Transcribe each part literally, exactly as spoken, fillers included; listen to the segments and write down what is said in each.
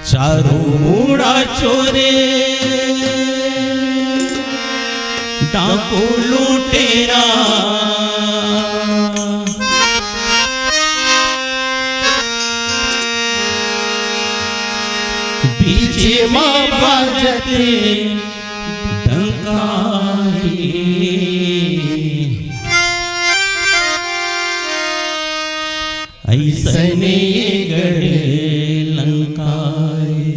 चारों मुड़ा चोरे डाकू लुटेरा, बीच मा बाजत डंका हे। अइसने गढ़ लंका हे।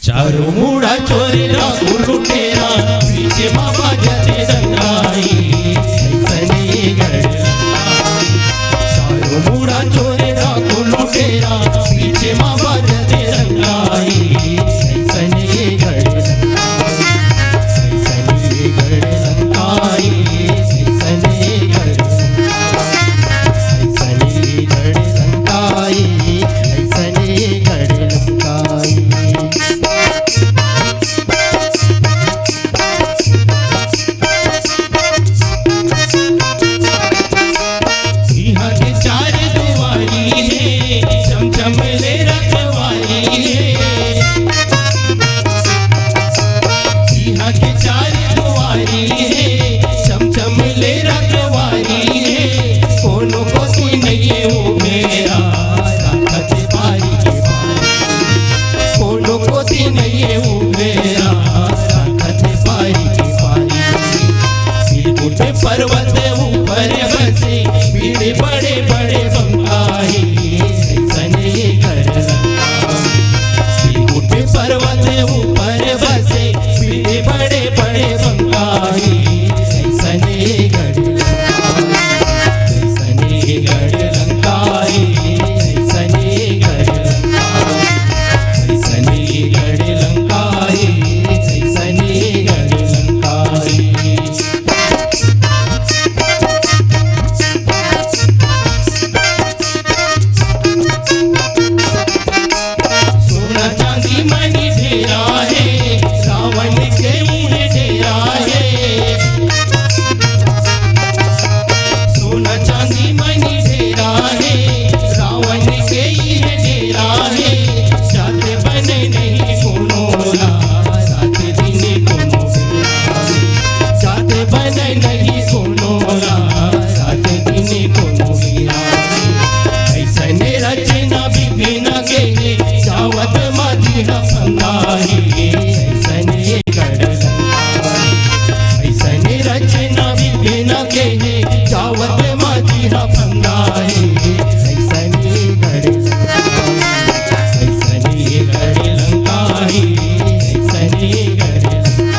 चारों मुड़ा चोरे डाकू लुटेरा, पीछे बाबा जते दंगाई। अइसने गढ़ लंका हे। चारों मुड़ा चोरे डाकू लुटेरा, पीछे बाबा जते दंगाई। अइसने गढ़ लंका हे। इहाँ के चार दुआरी हे, चमचम ले रखवारी हे। इहाँ के चार दुआरी हे, चमचम ले रखवारी हे। कोनो कोती नइये उबेरा, राखत बारी के बारी। कोनो कोती नइये उबेरा, राखत बारी के बारी। बिल्कुल पर्वत ऊपर बसे, बड़े बड़े बंकाही, अइसने गढ़ लंका। बिल्कुल पर्वत ऊपर बसे, बड़े बड़े बंकाही, अइसने गढ़ लंका। अइसने गढ़ लंका हे, अइसने गढ़ लंका। अइसने गढ़ लंका हे, अइसने गढ़ लंका हे। सोना चांदी मणि ढेरा हे, रावण के इहाँ डेरा हे। सोना चांदी मणि ढेरा हे, रावण के इहाँ डेरा हे। जात बने नहीं कोनो ला, रात दिन कोनो बेरा हे। जात बने नहीं कोनो ला, रात दिन कोनो बेरा हे। अइसने रचना विभिन्न के हे, जावत माझी ह फंदा हे। अइसने गढ़ लंका हे। अइसने रचना विभिन्न के हे, जावत माझी ह फंदा हे। अइसने गढ़ लंका हे। अइसने गढ़ लंका हे।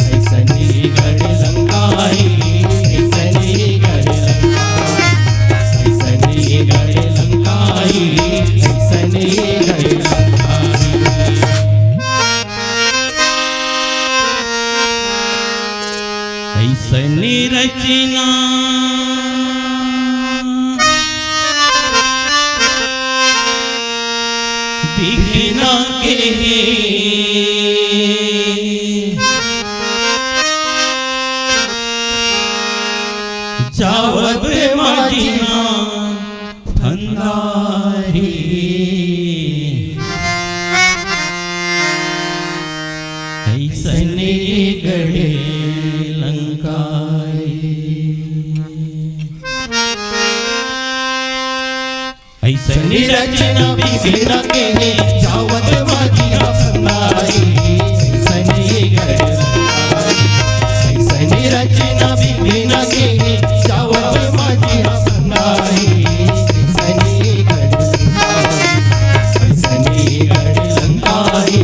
अइसने गढ़ लंका हे। अइसने गढ़ लंका हे। अइसने गढ़ लंका हे। अइसने गढ़ लंका हे। अइसने गढ़ लंका हे। अइसने रचना विघ्न के हे, जावत माझी ह फंदा हे। अइसने गढ़ लंका हे। अइसने रचना विघ्न के हे, जावत माझी ह फंदा हे। अइसने गढ़ लंका हे। अइसने रचना विघ्न के हे, जावत माझी ह फंदा हे। अइसने गढ़ लंका हे। अइसने गढ़ लंका हे।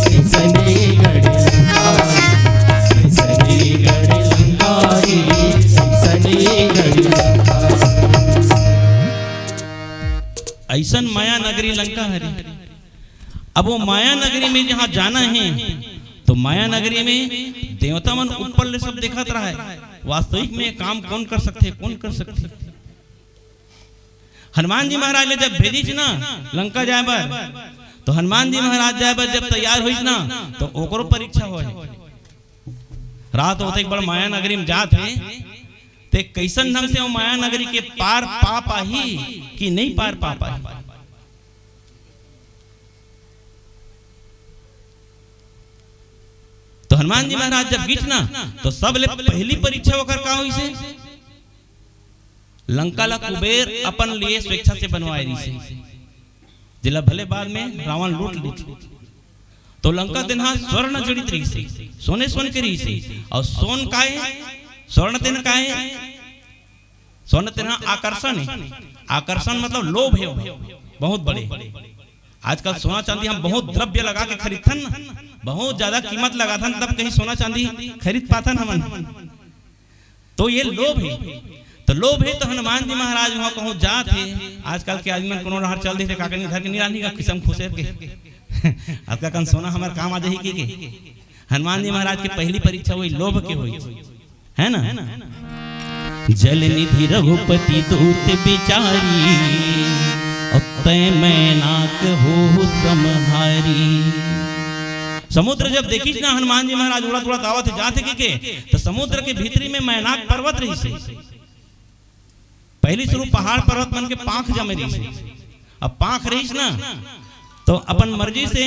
अइसने गढ़ लंका हे। अइसने गढ़ लंका हे। अइसने गढ़ लंका हे। अइसन माया नगरी लंका हरे। अब वो माया नगरी में जहाँ जाना हे, तो माया नगरी में देवता मन ऊपर ले सब देखत रहय, वास्तविक में काम कोन कर सकथे, कोन कर सकथे। हनुमान जी महाराज ले जब भेजिस ना लंका जाय बर, तो हनुमान जी महाराज जाय बर जब तैयार होइस ना, तो ओकरो परीक्षा होय। रात होते एक बार माया नगरी में जात हे, ते कइसन ढंग से वो माया नगरी के पार पा पाही कि नहीं पार पा पाही? तो हनुमान जी महाराज जब गिस ना, तो सबले पहली परीक्षा ओकर का होइसे? लंका ला कुबेर अपन लिए स्वेच्छा से बनवाए रहिसे, जेला भले बाद में रावण लूट लीस। तो लंका तेन हा स्वर्ण जड़ित रहिसे, सोने सोन के रहिसे। और सोन काय? स्वर्ण तेन काय? स्वर्ण तेन हा आकर्षण है। आकर्षण मतलब लोभ है, बहुत बड़े। आजकल सोना चांदी हम बहुत द्रव्य लगा के खरीदथन ना, बहुत ज्यादा कीमत लगाथन, तब कहीं सोना चांदी खरीद पाथन हमन। तो ये लोभ है। तो लोभ है तो हनुमान जी महाराज वहाँ कहूँ जात है। आजकल के आदमी मन कोनो डहर चल देथे, का कहीं घर के निराली का किसम खुसेर के अतका कन सोना हमर काम आ जाही के, के? हनुमान जी महाराज के पहली परीक्षा वही लोभ के हुई, है ना? जल निधि रघुपति दूत बिचारी, और तय मैनाक हो समहारी। समुद्र जब देखिस ना हनुमान जी महाराज उड़त उड़त आवत हे, जात हे के, के, तो समुद्र के भीतरी में मैनाक पर्वत रहिसे। पहली शुरू पहाड़ पर्वत मन के पांख जमे रहिसे। अब पांख रहिस ना, तो अपन मर्जी से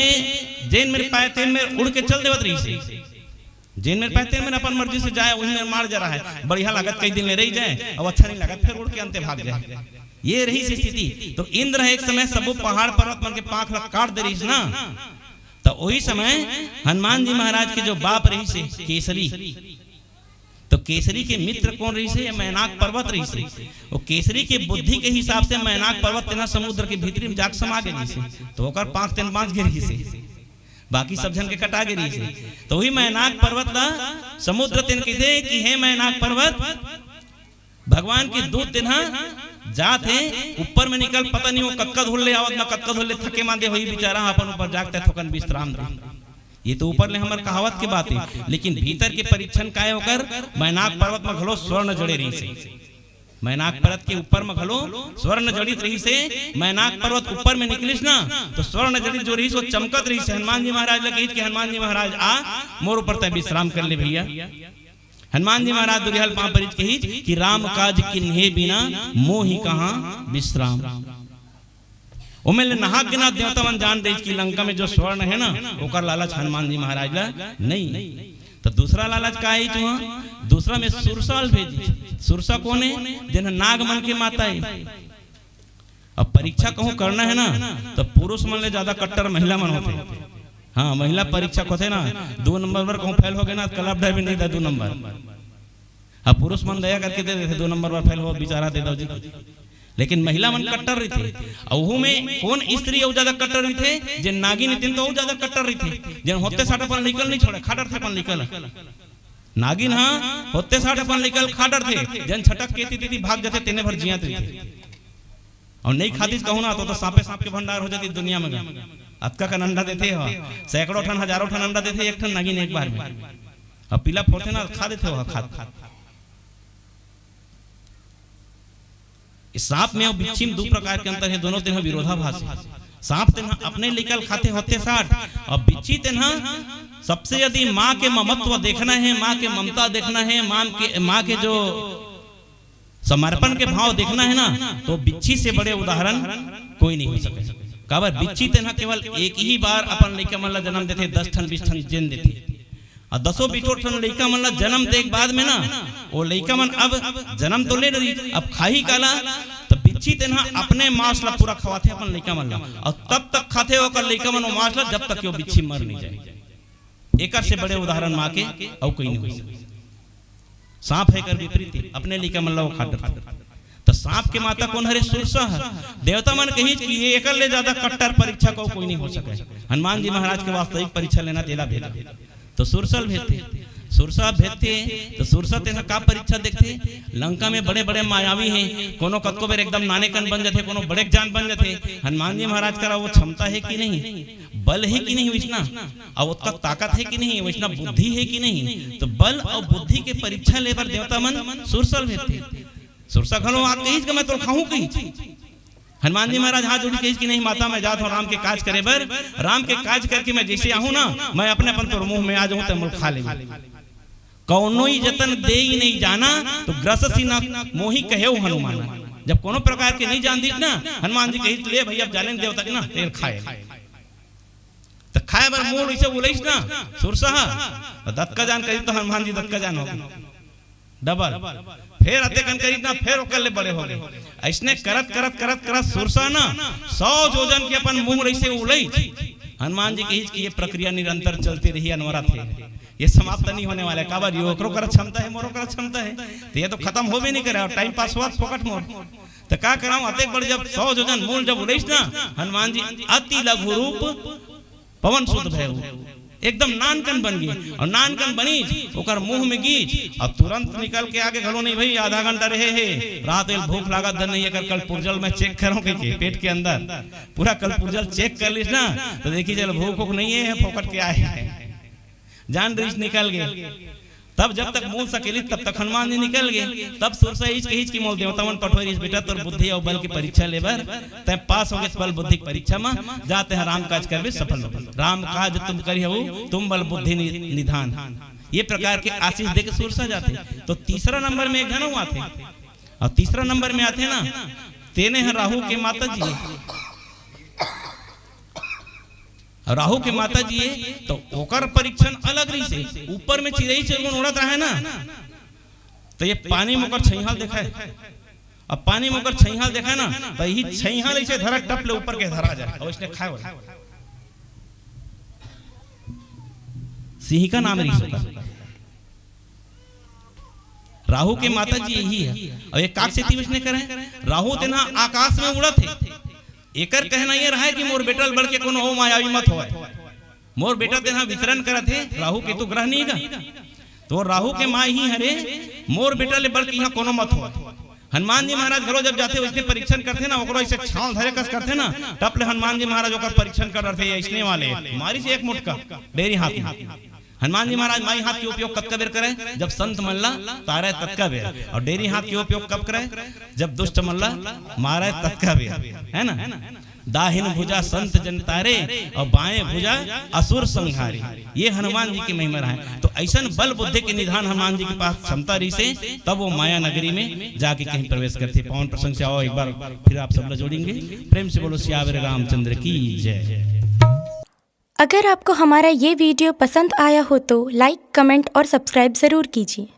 जेन मेर पाए तेन मेर उड़ के चल देवत रहिसे। जेन मेर पाए तेन मेर अपन मर्जी से जाए, उही मेर मार जरा है। बढ़िया लागत कई दिन ले रही जाए, अब अच्छा नहीं लागत, फिर उड़ के अंते भाग जाए। ये रहिस स्थिति। तो इंद्र ह एक समय सबो पहाड़ पर्वत मन के पांख ला काट दे रहिस ना, तो वही समय हनुमान जी महाराज के जो बाप रहिसे केसरी, तो केसरी के मित्र कोन रहिसे? ये मैनाक पर्वत रहिसे। वो केसरी के बुद्धि के हिसाब से मैनाक पर्वत तेन हा समुद्र के भीतरी में जाके समा गे रहिसे, तो ओकर पांख तेन बांच गे रहिसे, बाकी सब झन के कटा गे रहिसे। तो वही मैनाक पर्वत ला समुद्र तेन कहिथे कि हे मैनाक पर्वत, भगवान के दूत तेन हा जात हे, ऊपर में निकल, पता नहीं वो कतका धुर ले आवत ना, कतका धुर ले थके मांदे होही बेचारा, अपन ऊपर जाके तय थोकन विश्राम दे। ये तो ऊपर ले हमर कहावत के बात है, लेकिन भीतर के परीक्षण का है ओकर? मैनाक पर्वत में घलो स्वर्ण जड़े रहिसे। मैनाक पर्वत के ऊपर में घलो स्वर्ण जड़ित रहिसे। मैनाक पर्वत ऊपर में निकलिस ना, तो स्वर्ण जड़ित जो रहिस वो चमकत रहिसे। हनुमान जी महाराज ला कहिस कि हनुमान जी महाराज आ, मोर ऊपर तय विश्राम कर ले भैया। हनुमान जी महाराज दुरिहा ल पांव परिच कहिस कि राम काज किन्हे बिना मोहि कहाँ विश्राम। ओमे ले नहाक गिना देवता मन जान देइस कि लंका में जो स्वर्ण है ना, ओकर लालच हनुमान जी महाराज ला नहीं। तो दूसरा लालच का है तुहा? दूसरा में सुरसा ल भेजिस। सुरसा कोन है? जेन नाग मन के माता है। अब परीक्षा कहूँ करना है ना, तो पुरुष मन ले ज्यादा कट्टर महिला मन होथे। हाँ, महिला परीक्षक होथे ना, दो नंबर बर कहूँ फेल हो गए ना, कलब डर भी नहीं था दो नंबर। अब पुरुष मन दया करके दे देथे, दो नंबर बर फेल हो, बेचारा दे दो जी। लेकिन महिला मन कट्टर रहिथे। अउ ओहू में कोन स्त्री अउ ज्यादा कट्टर रहिथे? जेन नागिन रहिथे, तो अउ ज्यादा कट्टर रहिथे। जेन होते साठ अपन लइका ल नहीं छोड़े, खा डरथे अपन लइका ल। नागिन हा होते साठ अपन लइका ल खा डरथे, जेन छटक के एती तेती भाग जाथे, तेने भर जियत रहिथे। अउ नहीं खातिस कहूँ ना, तो, तो सांपे सांप के भंडार हो जाती दुनिया में गा। अतका कन अंडा देथे हो, सैकड़ों ठन, हजारों ठन अंडा देथे एक ठन नागिन एक बार में। अब पीला फोड़थे ना, खा देथे हो, खा। सांप में अउ बिच्छी में दू प्रकार के अंतर है, दोनों तेन हा विरोधाभास है। सांप तेन हा अपने लइका ल खाथे होते साठ, अउ बिच्छी तेन हा सबसे यदि माँ के ममत्व देखना है, माँ के ममता देखना है, माँ के, माँ के जो समर्पण के भाव देखना है ना, तो बिच्छी से बड़े उदाहरण कोई नहीं हो सके। काबर बिच्छी तेन हा केवल एक ही बार अपन लइका मन ला जन्म देथे, दस ठन बीस ठन जेन देथे। अउ दसों बीसों ठन लइका मन ला जन्म दे के बाद में ना, वो लइका मन अब जन्म तो ले डरी, अब खाही काला, तो बिच्छी तेन हा अपने मांस ला पूरा खवाथे अपन लइका मन ला, अउ तब तक खाथे ओकर लइका मन वो मांस ला, जब तक कि वो बिच्छी मर नहीं जाए। एकर से बड़े उदाहरण माँ के अउ कोई नहीं हो सके। सांप हे कर विपरीत, अपने लइका मन ला वो खा डरथे। तो सांप के माता कोन हरे? सुरसा ह। देवता मन कहिस कि ये एकर ले ज्यादा कट्टर परीक्षक अउ कोई नहीं हो सके। हनुमान जी महाराज के वास्तविक परीक्षा लेना तेला भेजा। तो सुरसा ल भेजथे। सुरसा भेजथे, तो सुरसा तेन हा का परीक्षा देखथे? लंका में बड़े-बड़े मायावी हैं, कोनो कतको बेर एकदम नाने कन बन जाथे, कोनो बड़े जान बन जाथे। हनुमान जी महाराज करा वो क्षमता है कि नहीं, बल है कि नहीं वइसना, अउ ओतका ताकत है कि नहीं, वइसना बुद्धि है कि नहीं, तो बल अउ बुद्धि के परीक्षा ले बर देवता मन सुरसा ल भेजथे। सुरसा घलो आ कहिस कि मैं तोला खाहूं कहिस। हनुमान जी महाराज हाथ जोड़ी कहिस कि नहीं माता, मैं जात हूँ राम के काज करे बर, राम के काज करके मैं जैसे आहूं ना, मैं अपने अपन तोर मुंह में आ जाहूं, ते मोला खा लेबे। कौनो ही जतन देई नहीं जाना, तो ग्रससि न मोहि कहेउ हनुमाना। जब कोनो प्रकार के नहीं जान दीस ना, हनुमान जी कहिस, "ले भई, अब जाने दे तक ना, तेल खाए।" त खाए बर मूल इसे बोलइस ना, सुरसा ह, त दतका जान करिस त हनुमान जी दतका जान हो गे। डबल। फेर अतेकन करिस ना, फेर ओकर ले बड़े हो गे। अइसने करत, करत, करत, करत सुरसा ना सौ जोजन के अपन मूल अइसे उलइस। हनुमान जी कहिस कि ये प्रक्रिया निरंतर चलती रही, अनवरत हे, ये समाप्त नहीं होने वाला है। काबर, यो ओकरो करा क्षमता हे, मोरो करा क्षमता हे, त ये तो खतम होबे नहीं करे, अउ टाइम पास होवत फोकट मोर। त का करंव, अतेक बड़ जब सौ जोजन मूल जब उलइस ना, हनुमान जी अति लघु रूप पवन सुत भएउ, एकदम नानकन बन गे। अउ नानकन बनिस, ओकर मुंह में गीस, अउ तुरंत निकल के आगे घलो नहीं भई, आधा घंटा रहे हे, रात एला भूख लागत धन नहीं, एकर कलपुर्जल मैं चेक करंव कहिके, पेट के अंदर पूरा कलपुर्जल चेक कर लिस ना, त देखिस चल भूख उख नहीं हे, फोकट के आए हे। जान रहिस निकल गे। तब जब तक मूल सकेलिस, तब तक हनुमान जी निकल गे। तब सुरसा इच कहिस कि मोला देवता मन पठोय रहिस, "बेटा, तोर बुद्धि अउ बल के परीक्षा ले बर, तैं पास हो गेस बल बुद्धि के परीक्षा म, जा तैं राम काज करबे, सफल होबे। राम काज तुम करिहउ, तुम बल बुद्धि नि-, निधान।" ये प्रकार के आशीष दे के सुरसा जाथे। तो तीसरा नंबर में एक झन अउ आथे, अउ तीसरा नंबर में आथे ना, तेने ह राहु के माता जी। राहु के माता जी हे, तो ओकर परीक्षण अलग रहिसे। ऊपर में चिरई चिरगुन उड़त रहे ना, तो ये पानी में ओकर छइहाल देखाय। अब पानी में ओकर छइहाल देखाय ना, तो यही छइहाल अइसे धरा, टप ले ऊपर के धरा जाय, अउ अइसने खाय वाला। सिंहिका नाम रहिस ओकर। राहु के माता जी यही हे। अउ ये काक सेती वइसने करे, राहु तेन ह आकाश में उड़त हे। एकर कहना ये रहय कि मोर बेटा ले बढ़ के कोनो अउ मायावी मत होवय। मोर बेटा तेन ह विचरण करत हे, राहु केतु ग्रह नहीं गा। तो राहु के माय ही हरे, मोर बेटा ले बढ़ के इहाँ कोनो मत होवय। हनुमान जी महाराज घलो जब जाथे, वइसने परीक्षण करथे ना, ओकरो अइसे छांव धरे कस करथे ना, टप ले हनुमान जी महाराज ओकर परीक्षण कर डरथे, अइसने वाले मारिस एक मुटका डेरी हाथ में। हनुमान जी महाराज माई हाथ के उपयोग कतका बेर करे? जब संत मन ला तारे ततका बेर। अउ डेरी हाथ के उपयोग कब करे? जब दुष्ट मन ला मारे ततका बेर, है ना? दाहिन भुजा संत जन तारे अउ बाएं भुजा असुर संहारे। ये हनुमान जी के महिमा रहय। तो अइसन बल बुद्धि के निधान हनुमान जी के पास क्षमता रहिसे, तब वो माया नगरी में जाके कहीं प्रवेश करथे। पावन प्रसंग से आओ, एक बार फिर आप सब ला जोड़ेंगे। प्रेम से बोलो सियावर रामचंद्र की जय। अगर आपको हमारा ये वीडियो पसंद आया हो तो लाइक, कमेंट और सब्सक्राइब ज़रूर कीजिए।